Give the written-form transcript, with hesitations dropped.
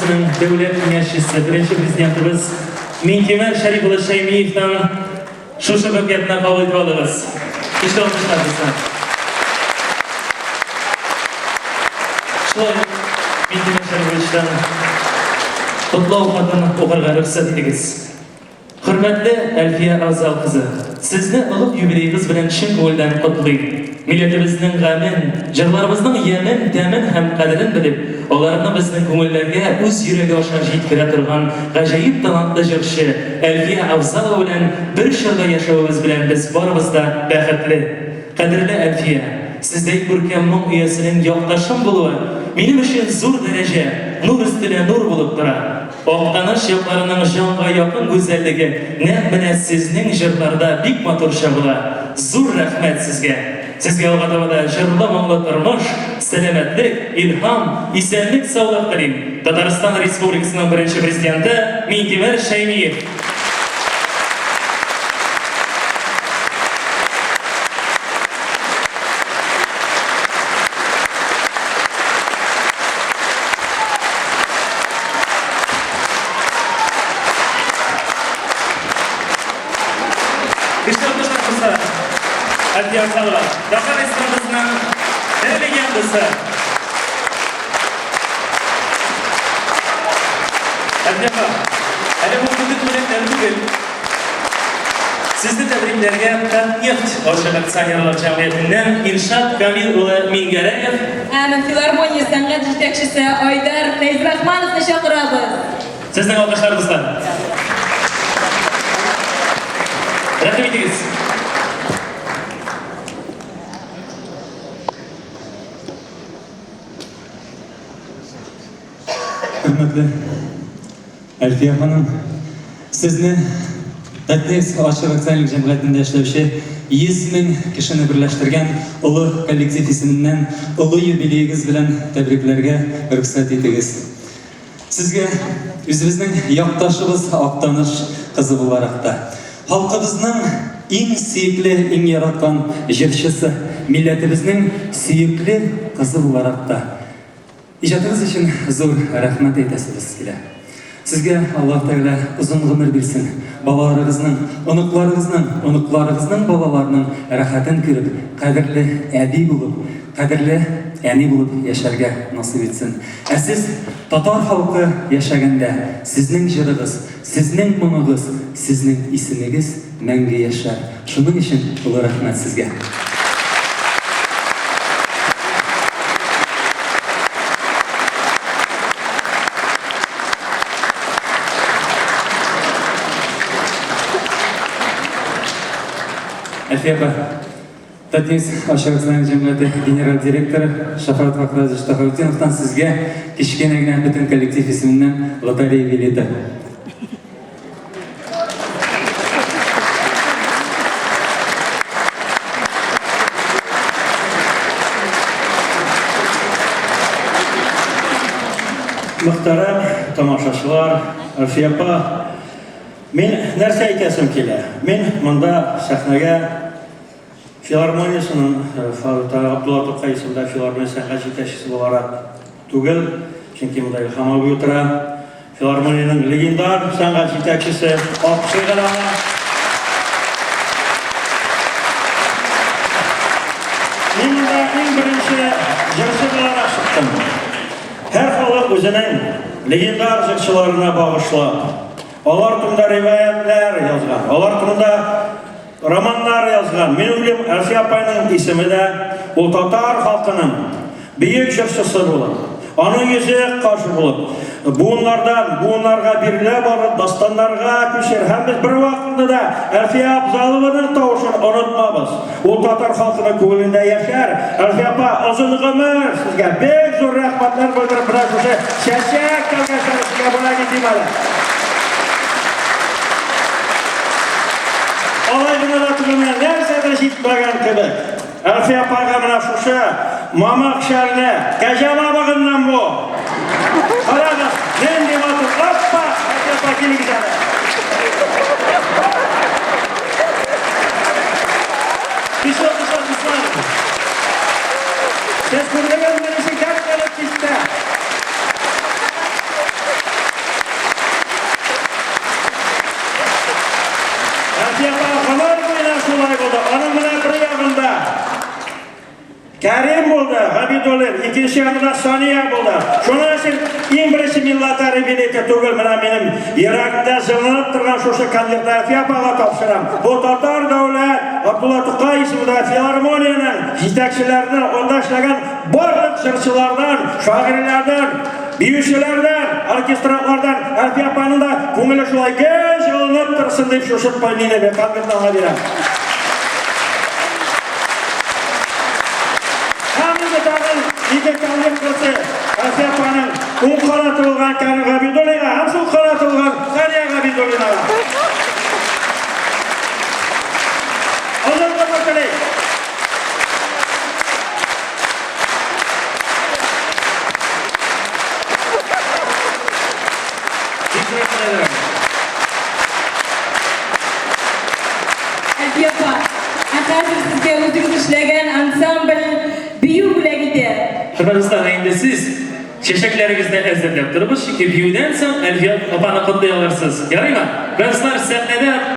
Республикасының Дәүләт Киңәшчесе, беренче Президентыбыз Минтимер Шәрип улы Шәймиевтан шушы букетны кабул итеп алыгыз. Көчле алкышлар, дуслар. Шулай ук Минтимер Шәриповичтан котлау хатын укырга рөхсәт итегез. Хөрмәтле Әлфия Афзал кызы, сезне олуг юбилеегыз белән чын күңелдән котлыйм. Милләтебезнең гамен, җырларыбызның ямен, тәмен һәм кадерен белеп, аларны безнең күңелләргә үз йөрәге аша җиткерә торган гаҗәеп талантлы җырчы Әлфия Афзалова белән бер чорда яшәвебез белән без барыбыз да бәхетле. Кадерле Әлфия, сездәй күркәм моң иясенең якташым булуы минем өчен зур дәрәҗә, нур өстенә нур булып тора. Актаныш якларының җанга якын гүзәллеге нәкъ менә сезнең җырларда бик матур чагыла. Зур рәхмәт сезгә! Сезгә алга таба да җырлы-моңлы тормыш, сәламәтлек, илһам, исәнлек-саулык телим. Татарстан Республикасының беренче Президенты Минтимер Шәймиев. Көчле алкышлар булса, Әлфия Афзалова, татар эстрадасының бер легендасы. Әлфия апа, әле бу бөтен бүләкләр түгел. Сезне тәбрикләргә Татнефть ачык акционерлык җәмгыятеннән Илшат Камил улы Мингәрәев Һәм филармония сәнгать җитәкчесе Айдар Фәйзрахмановны чакырабыз. Сезнең алкышлар, дуслар. Рәхим итегез. Хөрмәтле Әлфия ханым, сезне Татнефть ачык акционерлык җәмгыятендә эшләүче 100 мең кешене берләштергән олы коллектив исеменнән олы юбилеегыз белән тәбрикләргә рөхсәт итегез. Сезгә үзебезнең якташыбыз Актаныш кызы буларак та, халкыбызның иң сөекле, иң яраткан җырчысы, милләтебезнең сөекле кызы буларак та Иҗатыгыз өчен зур рәхмәт әйтәсебез килә. Сезгә Аллаһ Тәгалә озын гомер бирсен, балаларыгызның, оныкларыгызның, оныкларыгызның балаларының рәхәтен күреп, кадерле әби булып, кадерле әни булып яшәргә насыйп итсен. Ә сез, татар халкы яшәгәндә, сезнең җырыгыз, сезнең моңыгыз, сезнең исемегез мәңге яшәр. Шуның өчен олы рәхмәт сезгә. Әлфия апа, Татнефть ачык акционер җәмгыяте генераль директоры Шафарат Фахразович Тахаутдиновтан сезгә кечкенә генә бөтен коллектив исеменнән лотерея билеты. Мөхтәрәм тамашачылар, Әлфия апа, мин нәрсә әйтәсем килә? Мин монда сәхнәгә филармониясенең Габдулла Тукай исемендә филармония сәнгать җитәкчесе буларак түгел, чөнки монда Илһам абый утыра. Филармониянең легендар сәнгать җитәкчесе алкышлыйк әле аңа. Мин монда иң беренче җырчы буларак чыктым. Һәр халык үзенең легендар җырчыларына багышлап, алар турында риваятьләр язган, алар турында Романнар язган. Мин уйлыйм, Әлфия апайның исеме дә ул татар халкының бөек җырчысы булып, аның йөзе каршы булып, буыннардан буыннарга бирелә барып, дастаннарга күчер. Һәм без бервакытта да Әлфия Абзалованың тавышын онытмабыз. Ул татар халкының күңелендә яшәр. Әлфия апа, озын гомер сезгә. Бик зур рәхмәтләр белдереп, менә шушы чәчәк тәлгәшләре сезгә бүләк итим әле. Алай гына да түгел, менә нәрсәдер җитмәгән кебек. Әлфия апайга менә шушы мамык шәлне, кәҗә мамыгыннан бу. Карагыз, нинди матур. Оппа! Әлфия апа, килегез әле. Көчле алкышлар, дуслар. Сез күрдегезме, ничек дәртләнеп китте? икенче янында Сания булды. Шуның өчен иң беренче мин лотерея билеты түгел, менә минем йөрәгемдә җылынып торган шушы конвертны Әлфия апага тапшырам. Бу татар дәүләт Габдулла Тукай исемендәге филармониянең җитәкчеләренә, анда эшләгән барлык җырчылардан, шагыйрьләрдән, биючеләрдән, оркестрантлардан Әлфия апаның да күңеле шулай гел җылынып торсын дип шушы мине конвертны аңа бирәм. Һәм инде тагын ике конверт берсе Әлфия апаның уң канаты булган Кәрим Габидуллинга һәм сул канаты булган Сания Габидуллинага. Озын гомер телим. Бик рәхмәт. Әлфия апа, ә хәзер сезгә үзегез эшләгән ансамбль бию бүләк итә. Хөрмәтле дуслар, ә инде сез чәчәкләрегезне әзерләп торыгыз, чөнки биюдән соң Әлфия апаны котлый алырсыз. Ярыймы? Дуслар, сәхнәдә.